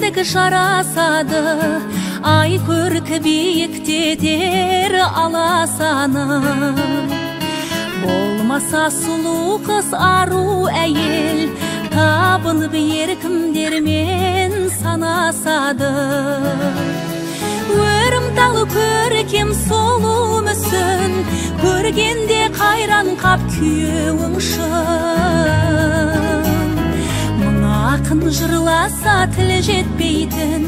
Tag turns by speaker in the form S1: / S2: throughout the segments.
S1: Теңдік жарасады, ай көркі биіктетер аласаны. Болмаса сұлу қыз ару әйел, табынып еркімдермен санасады. Өрімтал көркем сұлу мүсін, көргенде қайран қап күйеуің шын. Мың ақын жырласа тіл жетпейтін,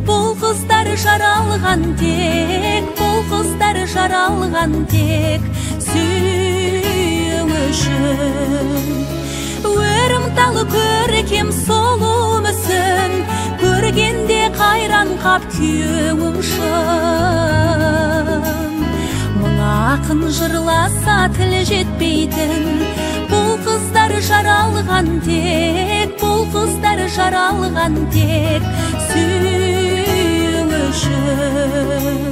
S1: бұл қыздар жаралған тек, бұл қыздар жаралған тек сүю үшін. Өрімтал көркем сұлу мүсін, көргенде қайран қап күйеуім шын. Мың ақын жырласа тіл жетпейтін, бұл қыздар жаралған тек, бұл қыздар жаралған тек сүю үшін.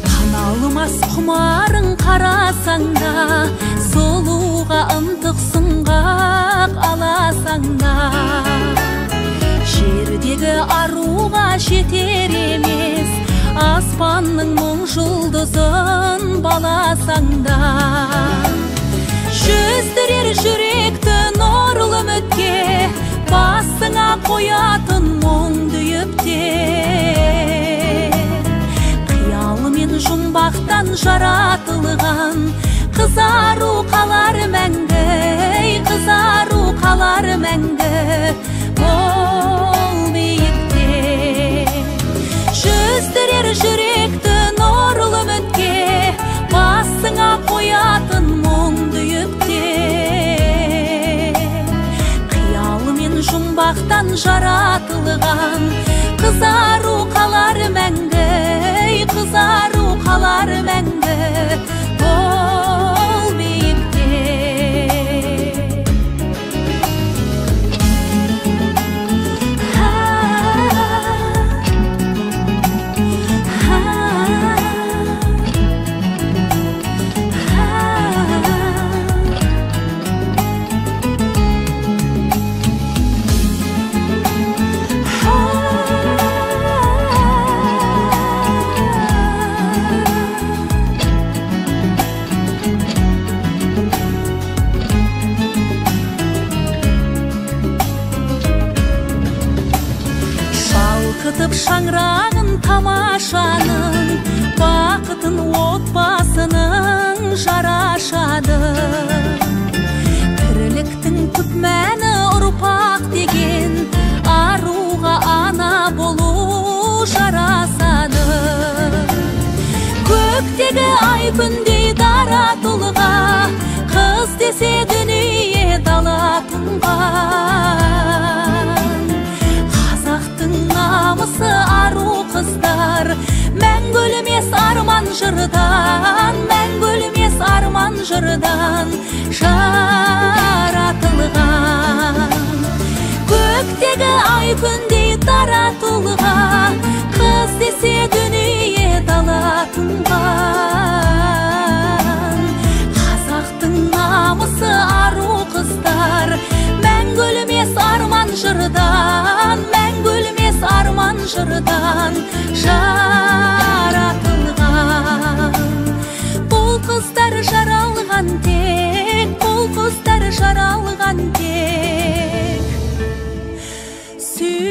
S1: Қаналмас құмарың қарасаң да, сұлуға ынтық сұңғақ аласаң да, жердегі аруға жетер емес, аспанның мұң жұлдызын баласаң да. Жүздірер жүректі нұрлы үмітке, басыңа қоятын мұң түйіп те. Қиялымен жұмбақтан жаратылған, қызару қалар мәңгі, қызару қалар мәңгі бұл биікте. Жүздірер жүректі нұрлы үмітке, басыңа қоятын мұң түйіп те. Қиялымен жұмбақтан жаратылған, қызару қалар мәңгі, қызару қалар мәңгі бұл биікте. Балқытып шаңырағын тамашаның, бақытын отбасының жарашады. Тірліктің түп мәні ұрпақ деген, аруға ана болу жарасады. Көктегі ай күндей дара тұлға, қыз десе дүние дала тұнған. Қазақтың намысы ару қыздар, мәңгі өлмес арман жырдан, мәңгі өлмес арман жырдан жаратылған. Көктегі ай күндей дара тұлға, қыз десе дүние дала тұнған. Қазақтың намысы ару қыздар, мәңгі өлмес арман жырдан, мәңгі өлмес арман жырдан жаратылған. Бұл қыздар жаралған тек, бұл қыздар жаралған тек сүю